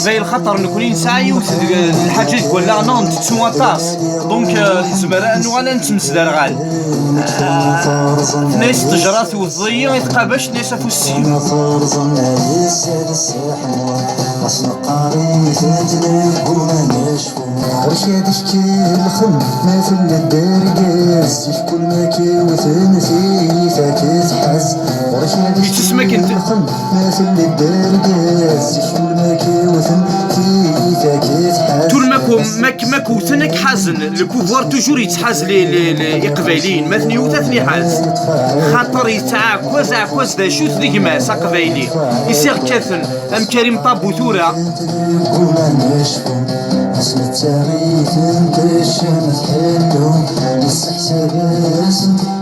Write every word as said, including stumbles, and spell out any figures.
Zay lxaṭer nekni nesɛa yiwet deg lḥaǧa deg wallaɣ-nneɣ, ntettu aṭas. Donc, euh, nezmer ad nuɣal ad nettmesderɣal. Tenna-yas ṭṭejra tewwḍeḍ-iyi i tqabact, tenna-yas afus syin. Ɣer-k ad k-lxem ma tella d argaz, zik kul ma k-iwten tiyita k-tḥaz. Ɣer-k ad k-lxem ma tella d argaz, zik kul ma k-iwten tiyita k-tḥaz. Tul ma k-, ma k-, ma k-wten ad k-ḥazen. Le pouvoir toujours yettḥaz les, les, les Iqbayliyen. Ma ten-iwet ad ten-iḥaz. Xaṭer yettɛakwaz aɛkwaz d acu-t d gma-s aqbayli. I s-iɣekkaten. Am Karim Tabou tura. Asmi ttaɣ-iten teccamt ḥellu, yesseḥsab-asent.